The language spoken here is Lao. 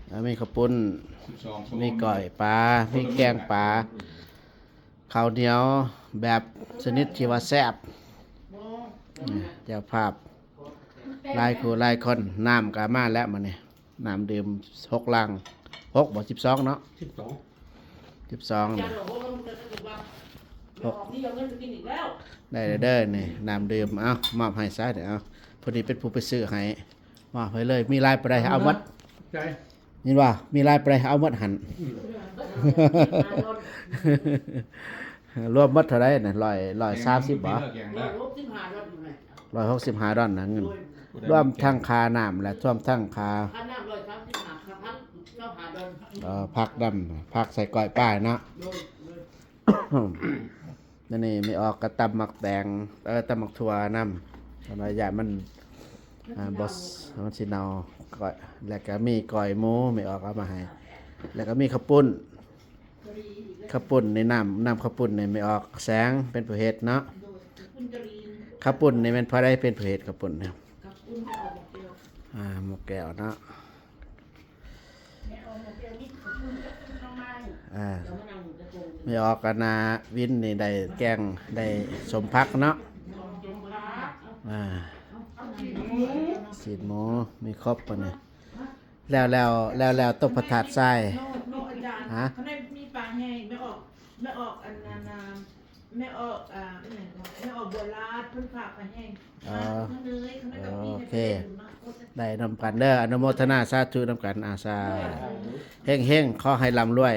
ແລ້ວມີເຂົ້າປຸ້ນ ມີກ້ອຍປາ ມີແກງປາ ເຂົ້າໜຽວແບບຊະນິດທີ່ວ່າແຊບ. ນີ້ເຈົ້າພາບຫຼາຍຄູ່ຫຼາຍຄົນ. ນ້ຳກໍມາແລ້ວມື້ນີ້ ນ້ຳດື່ມຫົກລັງ ຫົກບໍ່ ສິບສອງເນາະ ສິບສອງ ສິບສອງນີ້ ຫົກ ໄດ້ເດີນີ້ ນ້ຳດື່ມ. ເອົາ ມອບໃຫ້ຊະເດີ ເອົາ ຜູ້ນີ້ເປັນຜູ້ໄປຊື້ໃຫ້ ມອບໃຫ້ເລີຍ. ມີຫຼາຍປານໃດເອົາໝົດ ໃຈ ຍິນບໍ່? ມີຫຼາຍປານໃດເອົາໝົດຫັ້ນ. ອືມ ລວມໝົດເທົ່າໃດນະ? ຮ້ອຍ ຮ້ອຍສາມສິບບໍ່? ແກງເດີ ຮ້ອຍຫົກສິບຫ້າດອນ ຮ້ອຍຫົກສິບຫ້າດອນນະ ເງິນ ໂດຍ ລວມທັງຄ່ານ້ຳ ແລະ ລວມທັງຄ່າ ຄ່ານ້ຳຮ້ອຍສາມສິບຫ້າ ຄ່າຜັກຊາວຫ້າດອນ. ເອີ ຜັກນຳ ຜັກໃສ່ກ້ອຍປາເນາະ. ໂດຍ ໂດຍ ແລ້ວນີ້ແມ່ອອກກໍຕຳໝາກແຕງ ເອີ ຕຳໝາກຖົ່ວນຳ ເພິ່ນວ່າຢ້ານມັນ ອ່າ ບໍ່ ມັນຊິເນົ່າ. ກໍ ແລ້ວກໍມີກ້ອຍໝູ ແມ່ອອກເອົາມາໃຫ້ ແລ້ວກໍມີເຂົ້າປຸ້ນ. ເຂົ້າປຸ້ນນີ້ ນ້ຳ ນ້ຳເຂົ້າປຸ້ນນີ້ແມ່ອອກແສງເປັນຜູ້ເຮັດເນາະ. ເຂົ້າປຸ້ນນີ້ແມ່ນພະໃດເປັນຜູ້ເຮັດເຂົ້າປຸ້ນນີ້? ອ່າ ໝໍ້ແກ້ວເນາະ. ອ່າ ແມ່ອອກກັບນ້າວິນນີ້ໄດ້ແກງ ໄດ້ສົ້ມຜັກເນາະ. ອ່າ ຊີ້ນໝູ ມີຄົບປະນີ້. ແລ້ວ ແລ້ວ ແລ້ວ ແລ້ວຕົ້ມຜັກທາດຊາຍ. ໂນ ໂນ ອາຈານ ຮະ? ເຂົາໄດ້ມີປາແຫ້ງ ແມ່ອອກ ແມ່ອອກອັນນັ້ນນະ ແມ່ອອກ ອ່າ ອີຫຍັງເກາະ ແມ່ອອກບົວລາດ ເພິ່ນຝາກໄປໃຫ້ ອໍ ເພິ່ນເລີຍ ເພິ່ນກໍມີໃຫ້ເພິ່ນເນາະ. ໂອເຄ ໄດ້ນຳກັນເດີ ອະນຸໂມທະນາສາທຸນຳກັນ. ອາ ສາທຸ ເຮັງໆ ຂໍໃຫ້ລ່ຳລວຍ.